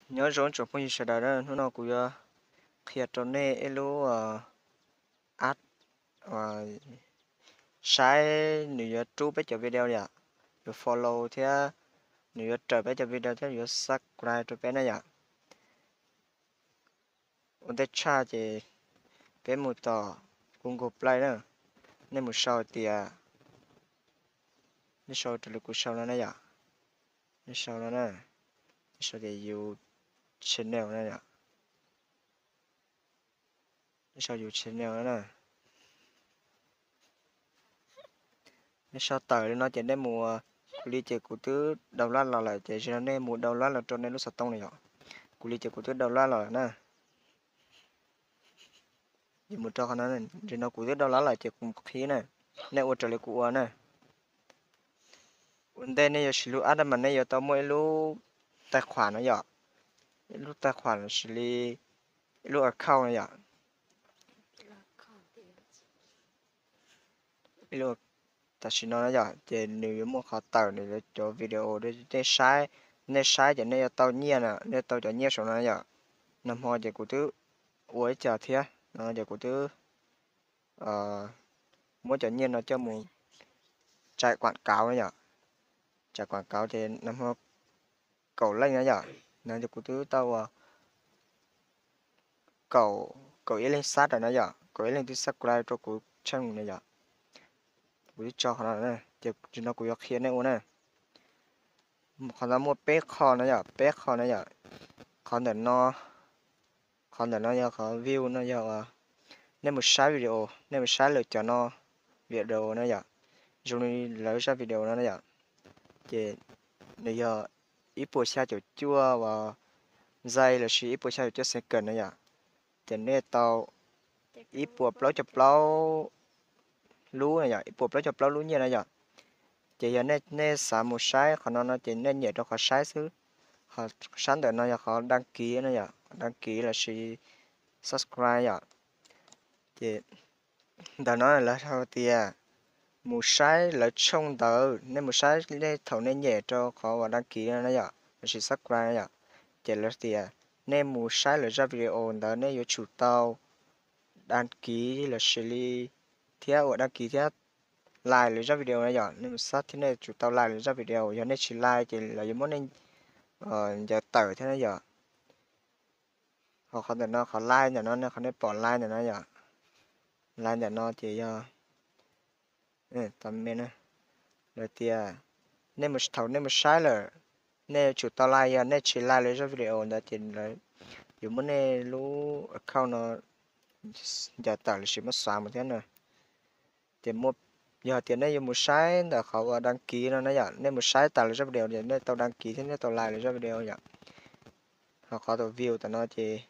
Nyob zoo tsoom phooj ywg sawv daws, hnub no kuv yuav qhia rau nej ib lub app saib nws yuav rub peb cov video yom, yuav follow thiab nws yuav raws peb cov video thiab yuav subscribe rau peb na yom. Ua ntej tshaj ces peb mus tom Google Play na, nej mus sau tias, nej sau raws li kuv sau no na yom, nej sau no na, nej sau tias YouTube channel na yom, nej sau YouTube channel no na. Nej sau tawm li no ces nej mus, kuv li ces kuv twb download los lawm ces zaum no nej mus download los rau nej lub xov tooj na yom. Kuv li ces kuv twb download los lawm na. Yus mus rau qhov no, zaum no kuv twb download los lawm ces kuv mus qhib na, nej ua raws li kuv ua na. Ua ntej nej yuav siv lub app no mas nej yuav tau muaj ib lub taij khuam no yom, ib lub taij khuam los sis li ib lub account no yom. Tam sim no na yom, ces nws yuav muaj qhov tawm nws cov video nej saib, nej saib ces nej yuav tau nyiaj na, nej yuav tau cov nyiaj saum no yom. Nag hmo ces kuv twb ua ib co thiab no ces kuv twb muab cov nyiaj no coj mus tsaim quam kauv na yom. Tsaim quam kauv ces nag hmo kaum leej na yom, no ces kuv twb tau ua kaum, kaum ib leeg sab na yom, kaum ib leeg twb subscribe rau kuv channel na yom. Kuv twb tso qhov no, ces zaum no kuv yuav qhia nej ua na. Qhov no muaj peb qho na yom, peb qho na yom. Qhov ntawm no, qhov ntawm no yog qhov view no yog nej mus saib video, nej mus saib lawv cov no video na yom, zoo li lawv zaj video no na yom. Ces nws yog ib puas xya caum cuaj uas zais lossis ib puas xya caum cuaj second na yom. Ces nej tau ib puas plaub caug plaub lub na yom, ib puas plaub caug plaub lub nyiaj na yom. Ces yog nej, nej xav mus saib qhov no no ces nej nyem rau qhov saib xwb. Qhov sab ntawm no yog qhov đăng ký na yom, đăng ký lossis subscribe yom. Ces ntawm no lawv hais tias mus saib lawv tshooj ntawd, nej mus saib nej thaum nej nyem rau qhov uas đăng ký no na yom, lossis subscribe na yom, ces lawv tias nej mus saib lawv zaj video ntawd nej yuav tsum tau đăng ký lossis li thiab ua đăng ký thiab like lawv zaj video na yom, nej mus saib thiab nej tsum tau like lawv zaj video, yog nej tsis like ces lawv yuav muab nej ncaws tawm thiab na yom. Ho qhov ntawm no qhov like ntawm no, qhov nej pom like ntawm no yom, like ntawm no ces yog, tau me na, lawv tias nej mus, thaum nej mus saib lawm, nej yuav tsum tau like, yog nej tsis like lawv zaj video ntawd ces lawv yuav muab nej lub account no ncaws tawm lossis muab xóa mus thiab na. Ces yog tias nej yuav mus saib ntawm qhov uas đăng ký no na yom, nej mus saib tas lawv zaj video ces nej tau đăng ký thiab nej tau like lawv zaj video yom. Ho qhov tus view tam no ces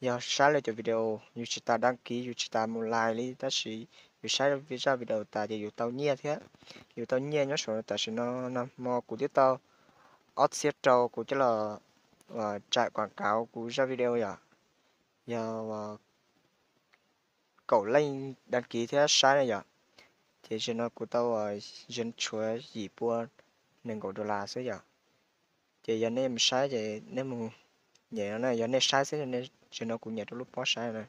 yog saib lawv cov video, yus tsis tas đăng ký, yus tsis tas mus like li, tab sis yus saib zaj video tas ces yus tau nyiaj thiab. Yus tau nyiaj nyob saum no, tam sim no nag hmo kuv twb tau ob txhiab rau kuv coj los tsaim quam kauv kuv zaj video yom. Yog kaum leej đăng ký thiab saib na yom. Ces zaum no kuv tau, zaum no tshuav yim pua nees nkaum dollar xwb yom. Ces yog nej mus saib ces nej mus nyem no na, yog nej saib xwb, zaum no kuv nyem rau lub pob saib na.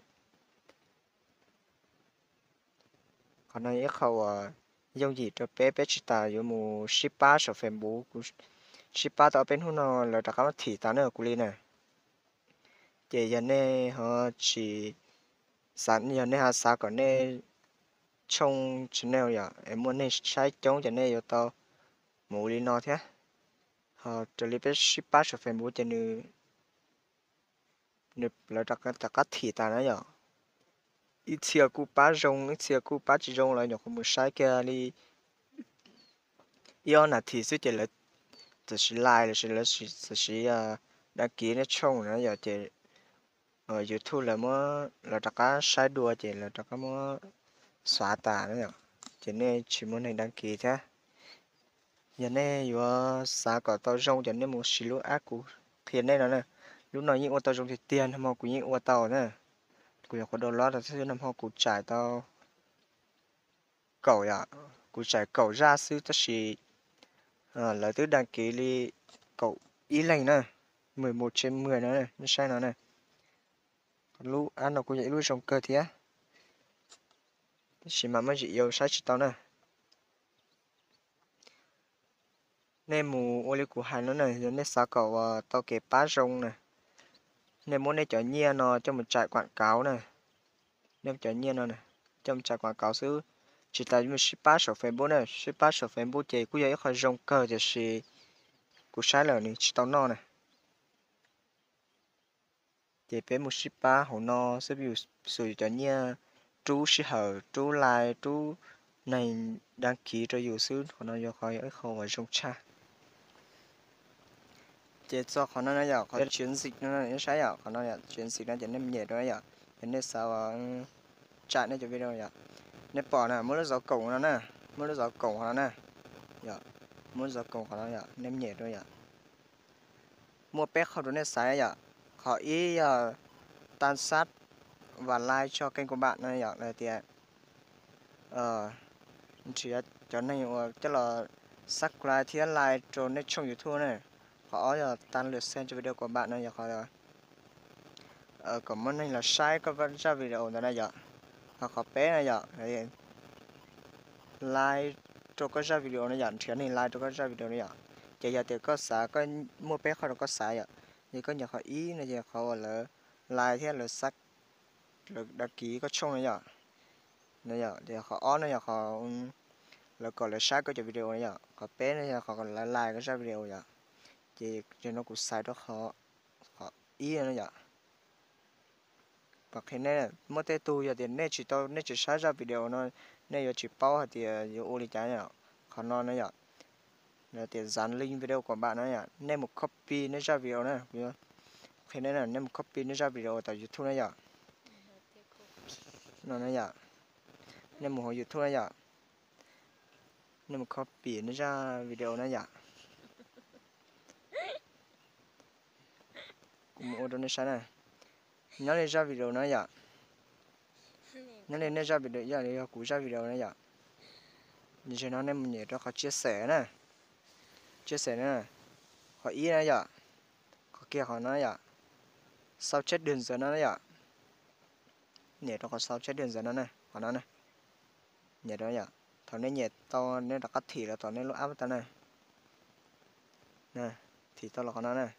Qhov no ib qho uas yooj yim rau peb, peb tsis tas yuav mus sib pab saum Facebook, kuv sib pab tau ob peb hnub no lawv rov qab muab thim tas na kuv li na. Ces yog nej ho tsis, yog nej ho xav kom nej tshooj channel yom es muaj neeg saib coob ces nej yuav tau mus li no thiab. Ho raws li peb sib pab saum Facebook ces nws, lawv rov qab thim tas na yom. Ib txhia kuj pab zoo, ib txhia kuj pab tsis zoo, lawv nyuam qhuav mus saib kiag li ib ob nas this xwb ces lawv txawm siv like lossis lawv txawm siv đăng ký nej tshooj na yom, ces YouTube lawv muab, lawv rov qab saib dua ces lawv rov qab muab xóa tas na yom. Ces nej tsis muaj neeg đăng ký thiab. Yog nej yuav xav kom tau zoo ces nej mus siv lub app kuv qhia nej no na. Lub no yeej ua tau zoo tiag tiag, nag hmo kuv yeej ua tau na. Kuv nyuam qhuav download los xwb, nag hmo kuv tsaim tau kaum yom, kuv tsaim kaum zaj xwb tab sis lawv twb đăng ký li kaum ib leeg na. Mười một trên mười no, nej saib no na. Lub app no kuj yog ib lub zoo kawg thiab, tab sis mas muaj ntsis yuav saib tsis tau na. Nej mus ua li kuv hais no na, yog nej xav kom uas tau kev pab zoo na, nej muab nej cov nyiaj no coj mus tsaim quảng cáo na. Nej cov nyiaj no coj mus tsaim quảng cáo xwb, tsis tas mus sib pab saum Facebook na. Sib pab saum Facebook ces kuj yog ib qho zoo kawg, tiam sis kuv saib lawm nws tsis tau noj na. Ces peb mus sib pab hauv no xwb, yus xus yus cov nyiaj rub sij hawm, rub like, rub neeg đăng ký rau yus xwb, qhov no yog qhov ib qho uas zoo tshaj. Ces txog qhov no na yom, qhov chiến dịch no, saib yom, qhov no chiến dịch no ces nej nyem rau yom, yog nej xav tsaim nej cov video yom. Nej pom na, muaj lub dấu cộng no na, muaj lub dấu cộng qhov no na, yom, muaj lub dấu cộng qhov no yom, nej nyem rau yom. Muaj peb qhov rau nej xaiv yom. Qhov ib yog tăng sát và like cho kênh của bạn no yom, los tias nrhiav cov neeg uas coj los subscribe thiab like rau nej tshooj YouTube na. Qhov ob yog tăng lượt xem cho video của bạn no yog qhov kom muaj neeg los saib koj zaj video ntawd na yom. Ho qhov peb no yom, like rau koj zaj video no yom, nrhiav neeg like rau koj zaj video no yom. Ces yog tias koj xav, koj muaj peb qhov rau koj xaiv yom. Ces koj nyem qhov ib no ces qhov uas lawv like thiab lawv đăng ký koj tshooj no yom. Ces qhov ob no yog qhov lawv kom lawv saib koj cov video no yom. Qhov peb no yog qhov kom lawv like koj zaj video yom. Ces yog no kuv xaiv rau qhov ib no yom. Qhia nej, muaj tej tug yog tias nej tsis tau, nej tsis saib zaj video no, nej yuav tsis paub hais tias yuav ua li cas yom. Qhov no na yom, tias dán link video của bạn no yom, nej mus copy nej zaj video na. Qhia nej, nej mus copy nej zaj video tom YouTube na yom. No na yom, nej mus hauv YouTube na yom, nej mus copy nej zaj video na yom. Kuv mus ua rau nej saib na. Nyob li zaj video no yom, nyob li nej zaj video yog, yog kuv zaj video na yom. Ces no nej mus nyem rau qhov chia sẻ na, chia sẻ na, qhov ib na yom, qhov kiag qhov no yom, sao chép đường dẫn no na yom. Nyem rau qhov sao chép đường dẫn no na, qhov no na. Nyem rau yom, thaum nej nyem tau nej rov qab thim los tom nej lub app tau na. Thim tau los qhov no na.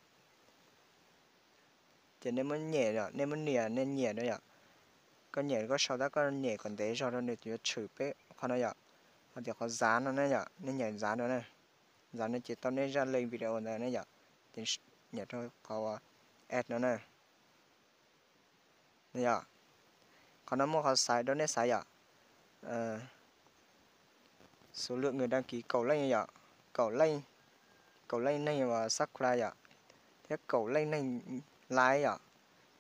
Ces nej muab nyem, nej muab nias, nej nyem rau yom. Koj nyem koj sau tab koj nyem kom ntev zog rau nws yuav tshwm peb qhov no yom. Ho tias qhov dán no na yom, nej nyem dán rau na. Dán no ces tau nej zaj link video ntawd na yom. Ces nyem rau qhov add no na. Yom, qhov no muaj qhov xaiv rau nej xaiv yom. Số lượng người đăng ký kaum leej yom, kaum leej, kaum leej neeg uas subscribe yom, thiab kaum leej neeg like yom,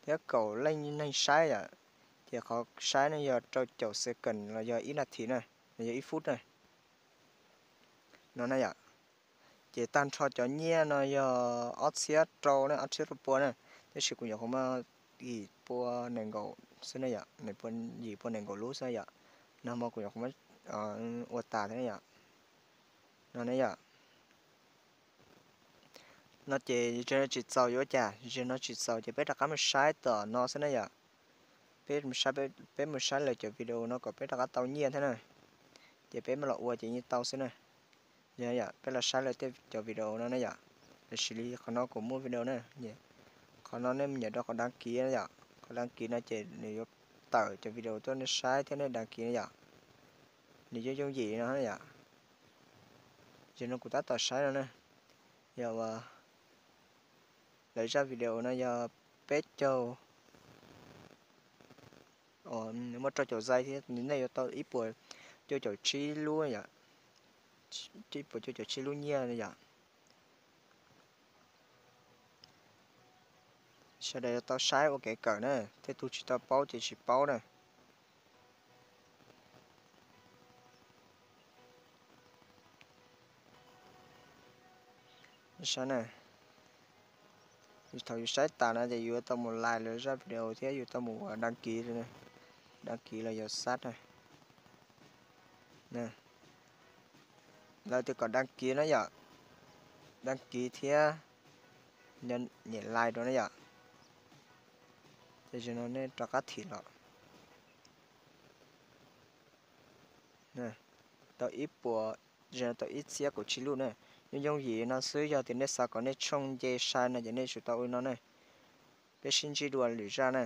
thiab kaum leej neeg saib yom. Ces qhov saib no yog rau caum second los yog ib nas this na, los yog ib phút na. No na yom. Ces tag nrho cov nyiaj no yog ob txhiab rau na, ob txhiab rau pua na. Tab sis kuv nyuam qhuav muab yim pua nees nkaum xwb na yom, yim pua nees nkaum lub xwb yom. No mas kuv nyuam qhuav muab ua tas thiab na yom. No na yom. No ces tsis txaus yuav ua cas, zaum no tsis txaus ces peb rov qab mus saib tom no xwb na yom. Peb, peb mus saib lawv cov video no kom peb rov qab tau nyiaj thiab na. Ces peb mam los ua ces yeej tau xwb na. Yog yom, peb los saib lawv tej cov video no na yom. Lawv siv li qhov no kuv muaj video na. Qhov no nej mus nyem rau qhov đăng ký na yom. Qhov đăng ký no ces nws yuav tawm cov video tuaj nej saib thiab nej đăng ký na yom. Nws yooj yooj yim no na yom. Ces no kuv tab tom saib no na, yog lawv zaj video no yog peb caug, muaj rau caum zais thiab, nej yuav tau ib puas cuaj caum tsib lub yom, ib puas cuaj caum tsib lub nyiaj yom. Sawv daws yuav tau saib ua kev kawm na, tej tug tsis tau paub ces tsis paub na. Saib na, thaum yus saib tas no ces yus yuav tau mus like lawv zaj video thiab yus tau mus đăng ký, đăng ký los yog sub na. Lawv tias kom đăng ký na yom, đăng ký thiab Nyem like rau ne yom. Ces zaum no nej rov qab thim los. Tau ib puas, zaum no tau ib txhiab kaum tsib lub na. Yooj yooj yim no xwb, yog tias nej xav kom nej tshooj nce sai no ces nej tsum tau ua no na. Peb sib ntsib dua lwm zaj na.